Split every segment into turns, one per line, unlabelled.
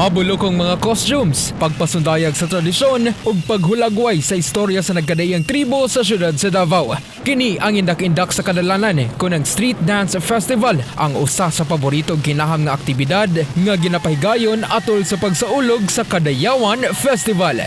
Mabulokong mga costumes, pagpasundayag sa tradisyon ug paghulagway sa istorya sa nagkadaiyang tribo sa syudad sa Davao. Kini ang indak-indak sa kadalanan kun ang Street Dance Festival, ang usa sa paborito ginaham nga aktibidad nga ginapahigayon atol sa pagsaulog sa Kadayawan Festival.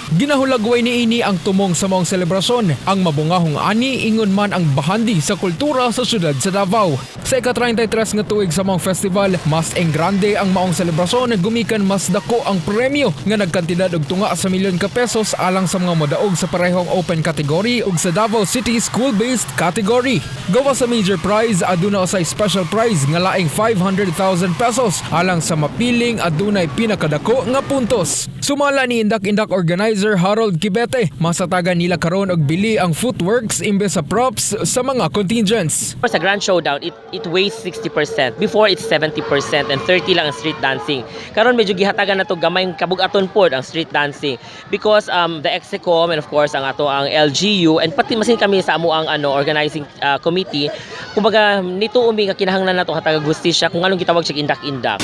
Ginahulagway niini ang tumong sa maong selebrasyon, ang mabungahong ani ingon man ang bahandi sa kultura sa syudad sa Davao. Sa ika-33 nga tuig sa maong festival, mas engrande ang maong selebrasyon gumikan mas dako ang premyo nga nagkantidad og tunga sa milyon ka pesos alang sa mga modaog sa parehong open category ug sa Davao City school-based category. Gawas sa major prize, aduna usay special prize nga laing 500,000 pesos alang sa mapiling adunay pinakadako nga puntos. Sumala ni Indak-Indak organizer Harold Kibete, masatagan nila karon og bili ang footworks imbes sa props sa mga contingents.
Sa Grand Showdown, it weighs 60%. Before, it's 70% and 30 lang ang street dancing. Karon medyo gihatagan na to gamay kabugaton pod ang street dancing because the Execom and of course ang ato ang LGU and pati masin kami sa amo ang ano organizing committee, kumbaga nito umi nga kinahanglan nato hatagag hustisya kung anong gitawag siya indak-indak.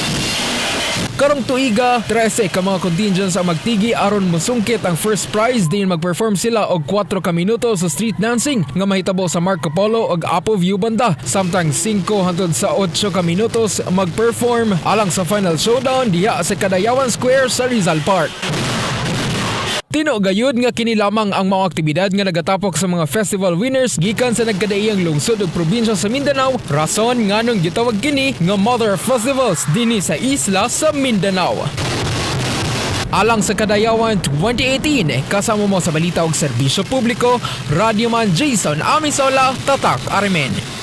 Karong tuiga, 13 ka mga contingents ang magtigi aron mosungkit ang first prize din mag-perform sila og 4 ka minuto sa street dancing nga mahitabo sa Marco Polo ug Apo View banda. Samtang 5 hangtod sa 8 ka minutos mag-perform alang sa final showdown diha sa Kadayawan Square sa Rizal Park. Tino gayud nga kini lamang ang mga aktibidad nga nagatapok sa mga festival winners gikan sa nagkadaiyang lungsod ug probinsya sa Mindanao, rason nganong gitawag kini nga Mother of Festivals dinhi sa isla sa Mindanao. Alang sa Kadayawan 2018, kasama mo sa balita og serbisyo publiko, Radyoman Jason Amisola, Tatak Arimen.